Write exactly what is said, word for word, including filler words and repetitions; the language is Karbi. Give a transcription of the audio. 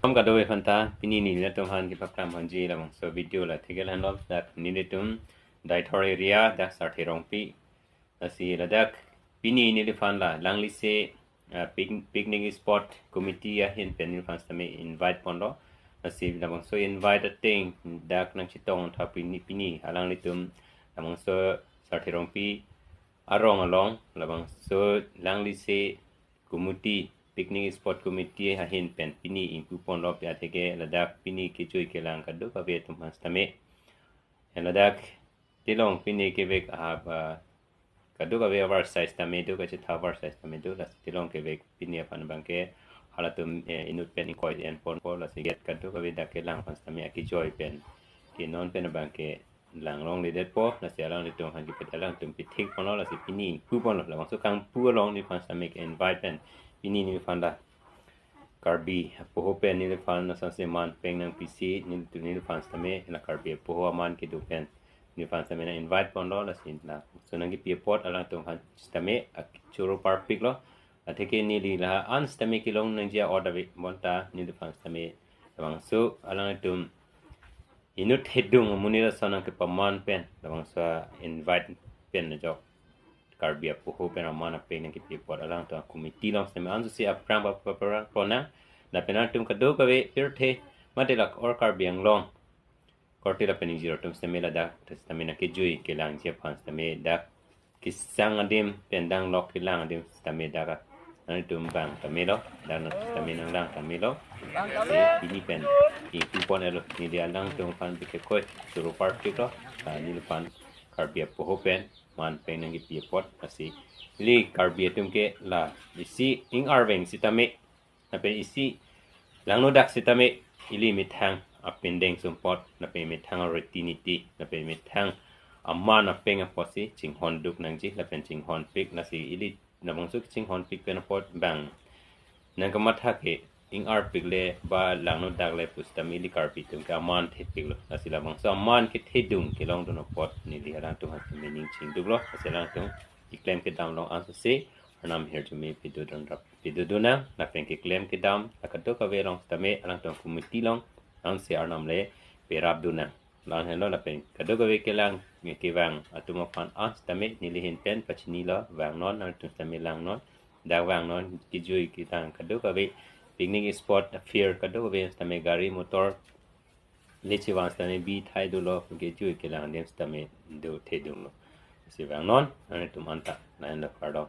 Kardom kadokave aphanta, pini neli atum aphan kepaklang ponji labangso video la thekthedetlo. Dak nelitum Deithor area, dak Sarthe Rongpi. Lasi ladak pini neliphan la Langlise, ah, pic-, picnic spot committee ahin pen neliphan sitame invite ponlo. Lasi labangso invite ateng dak nangchetong tha pini, pini alanglitum labangso Sarthe Rongpi arong along labangso Langlise committee, picnic spot committee ahin pen pini ingpu ponlo, pi atheke ladak pini kejui kelang kadokave atum aphan sitame. Ladak tilong pini kevek ahap, ah, kadokave avarsai sitame do, kachetha avarsai sitame do, lasi tilong kevek pini aphan abangke halatum, eh, inut pen ingkoi en ponpo, lasi gate kadokave dak kelang aphan sitame akejui pen, ke non pen abangke lang longledetpo, lasi alanglitum aphan kepet alangtum pithik ponlo, lasi pini ingpu ponlo, labangso kangpu along neliphan sitame ke-invite pen pini neliphan la Karbi apoho pen neliphan ason si man peng nangpisi, nelitum neliphan sitame la Karbi apoho aman kedo pen neliphan sitame nang-invite ponlo, lasi labangso nangkepi apot alangtum aphan sitame ak-, choro parpiklo. Atheke neli la-an sitame kelong nangji a-order ave bonta neliphan sitame labangso alangtum inut thedung amonit ason nangkepaman pen labangso invite pen ajok Karbi apoho pen aman apeng nangkepi apot alangtum committee along sitame ansose aphrang pa-, pa-, parang ponang. Lapen alangtum kadokave pirthe mate lake or Karbi Anglong korte lapen ingjir atum sitame ladak sitame nangkejui kelangji aphan sitame dak kesang adim pen danglok kelang adim sitame dak nangtum vang tamelo, dak nang sitame nanglang tamelo. Lasi pini pen ingpu pon-etlo, neli alangtum aphan bikekoi choro parpiklo, ah, neliphan Karbi apoho pen man peng nangkepi apot. Lasi ili Karbi atum ke la isi ing-arveng sitame, lapen isi langnodak sitame ili methang apindeng sumpot, lapen methang a-riti niti, lapen methang aman apeng apotsi chinghonduk nangji, lapen chinghonpik, lasi ili labangso chinghonpik pen apot bang nangkamatha ke ing-arpikle ba langnodak le pusitame ili Karbi atum ke aman thepiklo. Lasi labangso aman kethedung kelongdun apot neli alangtum aphan meaning chingduklo. Lasi alangtum keklem kedam along ansose arnam hirjume pidodun rap, pidodun nang, lapen keklem kedam la kadokave along sitame alangtum committee along ansi arnam le perapdun nang. La-an henlo, lapen kadokave kelang kevang atum aphan an sitame neli ahin pen pachinilo, vangnon, nangtum sitame langnon, dak vangnon, kejui kelang kadokave picnic spot, fair kadokave sitame gari motor le chevang sitame bi thai dolo, kejui kelang adim sitame do thedunglo. Lasi vangnon, nangtum anta, la-anlo, kardom.